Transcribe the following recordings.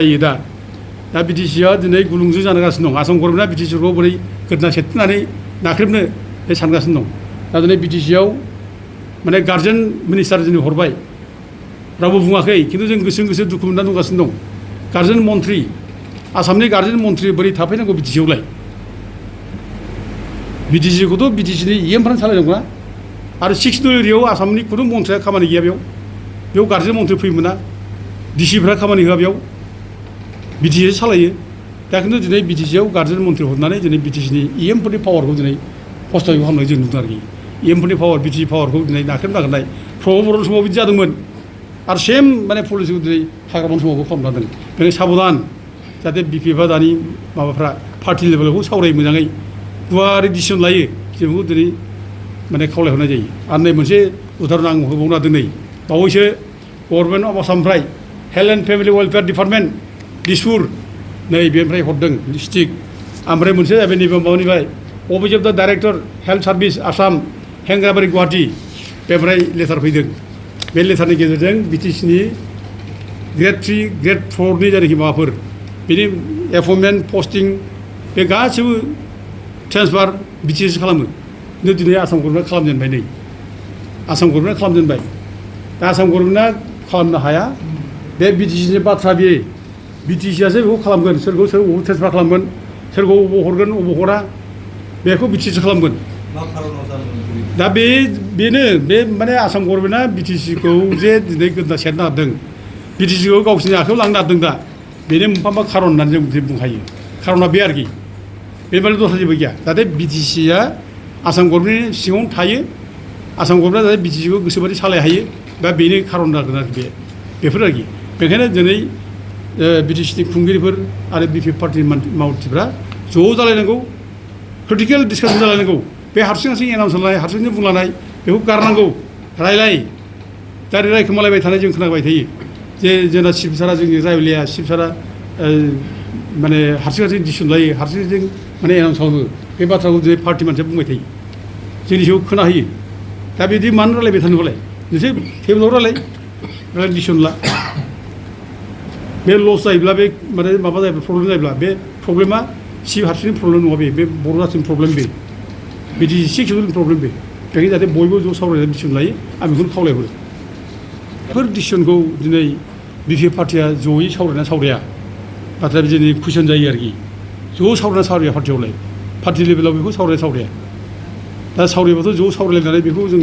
दा बिटिसिआ दिनै गुलुंजों जागासिनो दं। आसाम गभर्नमेन्टआ बिटिसिखौ बोरै गोदना सेरनानै नाख्रेबनो सानगासिनो दं। दा दिनै बिटिसिआव माने गार्जेन मिनिस्टार दिनै हरबाय, रावबो बुङाखै, खिन्थु जों गोसो दुखु मोनना दंगासिनो दं। गार्जेन मन्थ्रि, आसामनि गार्जेन मन्थ्रि बोरै थाफैनांगौ बिटिसिआवलाय? बिटिसिखौथ' बिटिसिनि इएमफ्रानो सालायनांगौ ना। आरो 6 नं एरियायाव आसामनि खुनु मन्थ्रिया खामानि गैया। बेयाव गार्जेन मन्थ्रि फैनो मोना, डिसिफ्रा खामानि होआ, बेयाव बिटिसि सालायो। दा खिन्थु दिनै बिटिसिआव गार्जेन मन्थ्रि हरनानै दिनै बिटिसिनि इएमफोरनि पावारखौ दिनै हस्तक्षेप खालामनाय जों नुदों आरोखि। इएमफोरनि पावार, बिटिसि पावारखौ दिनै नाख्रेबनो नागिरनाय प्रमद बर'नि समाव बिदि जादोंमोन। आरो सेम माने पलिसिखौ दिनै हाग्रामानि समावबो खालामना दोन। बेनिखायनो साबधान, जाहाथे बिपिएफआ दानि माबाफ्रा पार्टि लेभेलावबो सावरायो, मोजाङै गुवारै डिसिसन लायो। जों बेखौ दिनै माने खावलायहरनाय जायो। आरो नै मोनसे उदाहरन आं होबावना दिनै बावैसो गभर्नमेन्ट अफ आसामनिफ्राय health and family welfare department Dispur नै बेनिफ्राय हरदों डिस्ट्रिक्ट। ओमफ्राय मोनसे जाबाय नैबे माबानिफ्राय office of the director health service Assam Hengrabari Guwahati, बेनिफ्राय लेटार फैदों। बे लेटारनि गेजेरजों बिटिसिनि ग्रेड 3, ग्रेड 4नि जायनाखि माबाफोर बेनि एपइन्टमेन्ट, पस्टिं बे गासैबो ट्रेन्सफार बिटिसि खालामो। खिन्थु दिनै आसाम गभर्नमेन्टआ खालामजेनबाय। नै आसाम गभर्नमेन्टआ खालामजेनबाय। दा आसाम गभर्नमेन्टआ खालामनो हाया, बे बिटिसिनि बाथ्रा। बेयो बिटिसिआसो बेखौ खालामगोन। सोरखौ ट्रेन्सफार खालामगोन, सोरखौ अबाव हरगोन, अबाव हरा, बेखौ बिटिसि खालामगोन। दा बेनो बे माने आसाम गभर्नमेन्टआ बिटिसिखौ जे दिनै गोदना सेरनो हादों, बिटिसिखौ गावसोरनि आखायाव लांनो हादों। दा बेनो मोनफा खारन होननानै जों बुंनो हायो। खारना बे आरोखि, बे माने दस्रा जेबो गैया। जाहाथे बिटिसिआ आसाम गभर्नमेन्टनि सिङावनो थायो, आसाम गभर्नमेन्टआ जाहाथे बिटिसिखौ गोसोबादि सालाय हायो। दा बेनो खारन जागोन आरोखि। बेफोर आरोखि। बेखायनो दिनै बिटिसिनि खुंगिरिफोर आरो बिपिएफ पार्टिनि मावथिफ्रा ज' जालायनांगौ, क्रिटिकेल डिसकासन जालायनांगौ। बे हारसिं एनाउन्स खालामनाय, हारसिंनो बुंलांनाय बेखौ गारनांगौ। दा रायखोमालायबाय थानाय जों खोनाबाय थायो जे जोंना चिफ सारा जोंनि रायलाया, चिफ सारा माने हारसिं डिसिसन लायो, हारसिं माने एनाउन्स खालामो। बे बाथ्राखौ दिनै पार्टि मानसिया बुंबाय थायो, जोंनि सायाव खोनाहोयो। दा बिदि मानो रायलायबाय थानोबालाय? नोंसोर टेबोलाव रायलाय डिसिसन ला। बे लस जायोब्ला, बे माने माबा जायोब्ला, प्रब्लेम जायोब्ला, बे प्रब्लेमा चिफ हारसिंनि प्रब्लेम नङा। बे बर' जाथिनि प्रब्लेम। बे बिटिसि सिक्सनि प्रब्लेम। बेखायनो जाहाथे बयबो ज' सावरायनानै डिसिसन लायो, आं बेखौनो खावलायहरो। बेफोर डिसिसनखौ दिनै बिपिएफ पार्टिया जयै सावराया। बाथ्राया दिनै कुइसन जायो आरोखि। ज' सावराया पार्टियावलाय, पार्टि लेभेलाव बेखौ सावराया। दा सावरायबाथ' ज' सावरायलायनानै बेखौ जों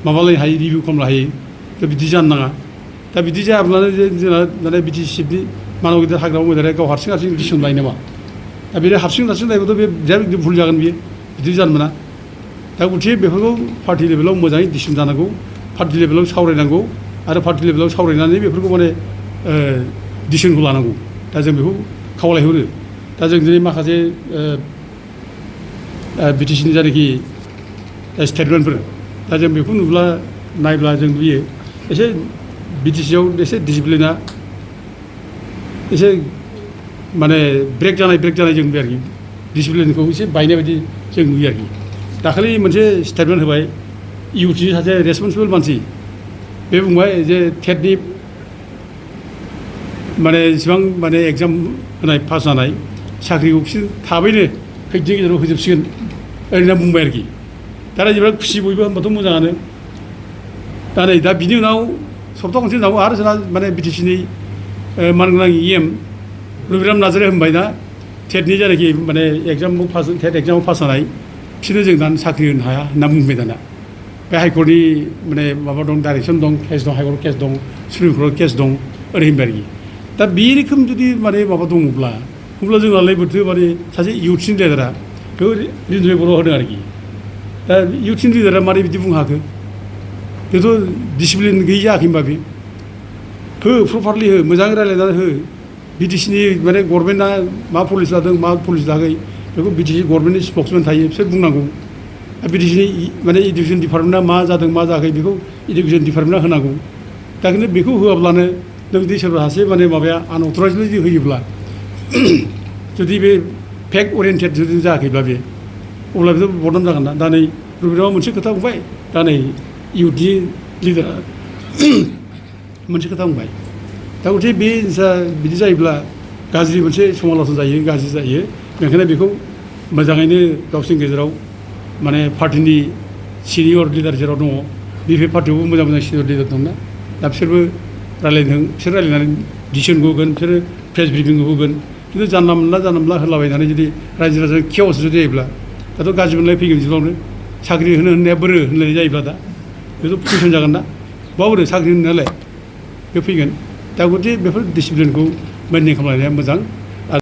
माबालायनो हायो, रिभिउ खालामनो हायो। दा बिदि जानो नाङा। दा बिदि जायाब्लानो जोंना माने बिटिसि चिफनि मानब गिदिर हाग्रामाव मोजाङै गाव हारसिं डिसिसन लायो नामा? दा बे हारसिं लायोबाथ' बे बिराद भुल जागोन। बियो बिदि जानो मोना। दा गथिखे बेफोरखौ पार्टि लेभेलाव मोजाङै डिसिसन जानांगौ, पार्टि लेभेलाव सावरायनांगौ, आरो पार्टि लेभेलाव सावरायनानै बेफोरखौ माने डिसिसनखौ लानांगौ। दा जों बेखौ खावलायहरो। दा जों दिनै माखासे बिटिसिनि जायनाखि स्टेटमेन्टफोर, दा जों बेखौ नायब्ला जों नुयो एसे बिटिसिआव एसे डिसिप्लिना एसे माने ब्रेक जानाय जों नुयो आरोखि। डिसिप्लिनखौ एसे बायनाय बायदि जों नुयो आरोखि। दाखालि मोनसे स्टेटमेन्ट होबाय इउटिनि सासे रेसपन्सिबोल मानसि, बे बुंबाय जे टेटनि माने इसिबां माने एग्जाम होनाय पास जानाय साख्रिखौ बिसोर थाबैनो खैदिननि गेजेराव होजोबसिगोन ओरैनो बुंबाय आरोखि। दा बिराद खुसि बयबो, होनबाथ' मोजाङानो। दा बिनि उनाव सप्ता खनसे उनाव आरो जोंना माने बिटिसिनि मानगोनां इएम रबिराम नार्जारिया होनबाय दा टेटनि जायनाखि माने टेट एग्जामाव पास जानाय बिसोरनो जों दानो साख्रि होनो हाया होनना बुंबाय दाना। बे हाइकर्टनि माने माबा दं, डाइरेक्सन दं, केस दं, हाइकर्ट केस दं, सुप्रिम कर्ट केस दं, ओरै होनबाय आरोखि। दा बे रोखोम जुदि माने माबा दङब्ला, अब्ला जोंनालाय बोरैथो माने सासे इउथ्सनि लिडारा बेखौ रिन्जय बर' होदों आरोखि। दा इउथ्सनि लिडारा मारै बिदि बुंनो हाखो? बेथ' डिसिप्लिन गैयि जायाखै होनबा? बे प्रपारलि हो, मोजाङै रायज्लायनानै हो। बिटिसिनि माने गभर्नमेन्टआ मा पलिसि लादों, मा पलिसि लायाखै, बेखौ बिटिसि गभर्नमेन्टनि स्पक्समेन थायो, बिसोर बुंनांगौ। बिटिसिनि माने इडुकेसन डिपार्टमेन्टआ मा जादों मा जायाखै बेखौ इडुकेसन डिपार्टमेन्टआ होनांगौ। दा खिन्थु बेखौ होआब्लानो नों जुदि सोरबा सासे माने माबाया आनअथराइजलि जुदि होयोब्ला, जुदि बे फेक्ट अरियेन्टेड जुदि जायाखैब्ला बे, अब्ला बेथ' बदनाम जागोन ना। दा नै रबिरामा मोनसे खोथा बुंबाय, दा नै इउथनि लिडारा मोनसे खोथा बुंबाय। दा गथे बे बिदि जायोब्ला गाज्रि मोनसे समालसन जायो गाज्रि जायो बेनिखायनो बेखौ मोजाङैनो गावसोरनि गेजेराव माने पार्टिनि सिनियर लिडार जेराव दङ बे पार्टियावबो मोजां मोजां सिनियर लिडार दंना दा बिसोरबो रायलायदों बिसोर रायलायनानै डिसिसनखौ होगोन बिसोरो प्रेस ब्रिफिंखौ होगोन खिन्थु जानला मोनला होलाबायनानै जुदि रायजो राजा केअस जुदि जायोब्ला दाथ' गाज्रि मोनलाय फैगोन जिउआवनो साख्रि होननाया बोरो होनलायनाय जायोब्ला दा बेथ' कुइसन जागोन ना बहा बोरो साख्रि होननायालाय बे फैगोन दा गथे बेफोर डिसिप्लिनखौ मेनटेन खालामलायनाया मोजां